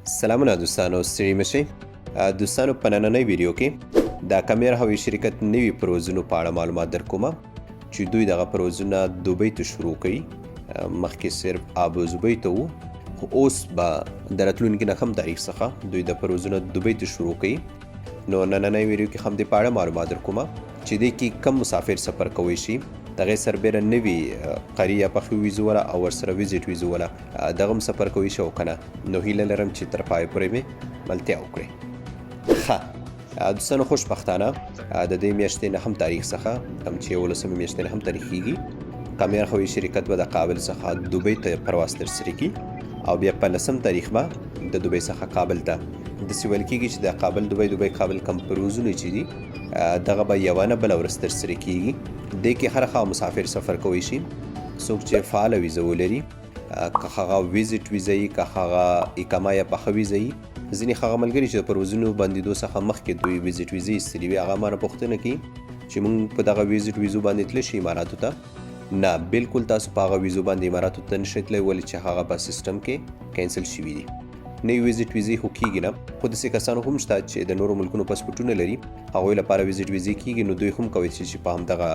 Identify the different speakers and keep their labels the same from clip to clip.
Speaker 1: سلامونه دوستانو، ستړي مشئ. دوستانو، په نننۍ ویډیو کې د کامیر هوایي شرکت نوي پروازونو په اړه معلومات درکوم چې دوی دغه پروازونه دوبۍ ته شروع کوي. مخکې صرف ابوظبۍ ته وو، خو اوس به د راتلونکي نهم تاریخ څخه دوی د پروازونه دوبۍ ته شروع کوي. نو نننۍ ویډیو کې هم دې په اړه معلومات درکوم چې دې کې کم مسافر سفر کوی شي. دغه سربېره نوي قري یا پخې ویزو ولا او ورسره ویزیټ ویزو ولا دغه هم سفر کوی شي او کنه. نو هیله لرم چې تر پای پورې مې ملتیا وکړئ. ښه دوستانو، خوشبختانه د دې میاشتې نهم تاریخ څخه، کوم چې 11مې میاشتې نهم تاریخ کېږي، کامیار هوایي شرکت به د کابل څخه دوبۍ ته پرواز ترسره کړي او بیا په لسم تاریخ به د دوبۍ څخه کابل ته. داسې ویل کېږي چې د کابل دوبۍ، دوبۍ کابل کوم پروازونه چې دي، دغه به یوه نه بله ورځ ترسره کېږي. دې کې هر هغه مسافر سفر کوی شي څوک چې فعاله ویزه ولري، که هغه ویزیټ ویزه وي، که هغه اقامه یا پخه ویزه وي. ځینې هغه ملګري چې د پروازونو بندېدو څخه مخکې دوی ویزیټ ویزې ایستلي وي، هغه مانه پوښتنه کوي چې موږ په دغه ویزیټ ویزو باندې تللی شي اماراتو ته؟ نه، بالکل تاسو په هغه ویزو باندې اماراتو ته نشئ تللی، ولې چې هغه په سیستم کې کینسل شوي دي. نوې ویزیټ ویزې خو کیږي نه، خو داسې کسانو هم شته چې د نورو ملکونو پاسپورټونه لري، هغوی لپاره ویزیټ ویزې کیږي. نو دوی هم کولی شي چې په همدغه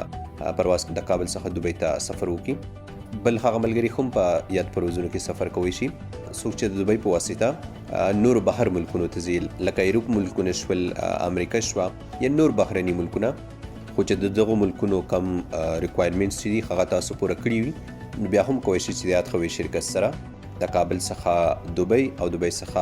Speaker 1: پرواز کې د کابل څخه دوبۍ ته سفر وکړي. بل هغه ملګري هم په یاد پروازونو کې سفر کولی شي څوک چې د دوبۍ په واسطه نور بهر ملکونو ته ځي، لکه یورپ ملکونه شول، امریکا شوه یا نور بهرني ملکونه. خو چې د دغو ملکونو کم requirements چې دي، هغه تاسو پوره کړي وي، نو بیا هم کولی شئ چې د یاد هوایي شرکت سره د کابل څخه دوبۍ او دوبۍ څخه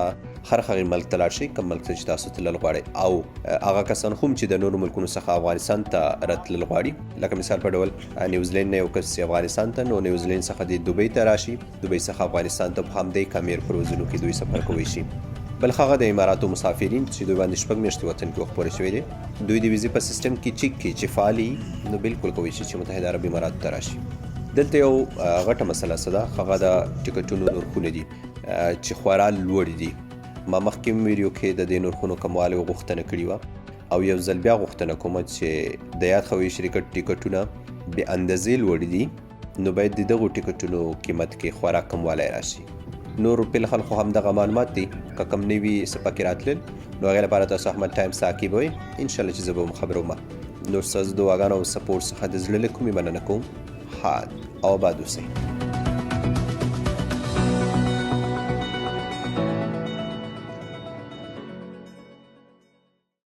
Speaker 1: هر هغه ملک ته لاړ شئ کوم ملک ته چې تاسو تلل غواړئ. او هغه کسان هم چې د نورو ملکونو څخه افغانستان ته راتلل غواړي، لکه مثال په ډول نیوزلند نه یو کس افغانستان ته، نو نیوزلند څخه د دوبۍ ته راشي، دوبۍ څخه افغانستان ته، په همدې کامیر پروازونو کې دوی سفر کولی شي. بل هغه د اماراتو مسافرین چې دوی باندې 6 میاشتې وطن کې وخت پوره شوی دی، دوی د ویزې په سیستم کې چک کړي چې فعالي، نو بالکل کولی شي چې متحده عرب اماراتو ته راشي. دلته یو غټه مسله څه ده؟ هغه د ټیکټونو نرخونه دي چې خورا لوړ دي. ما مخکې ویډیو کې د دې نرخونو کموالی غوښتنه کړې وه او یو ځل بیا غوښتنه کوم چې د یاد هوایي شرکت ټیکټونه بې اندازې لوړ دي، نو باید د دغو ټیکټونو قیمت کې خورا کموالی راشي. نور په الحال خو همدغه معلومات دي. که کوم نوي څه پکې راتلل، نو هغې لپاره تاسو احمد ټایمز تعقیبوئ. انشاءالله چې زه به هم خبروم. نور ستاسو دعاګانو او support څخه د زړه له کومې مننه کوم. ښاد او آباد اوسئ.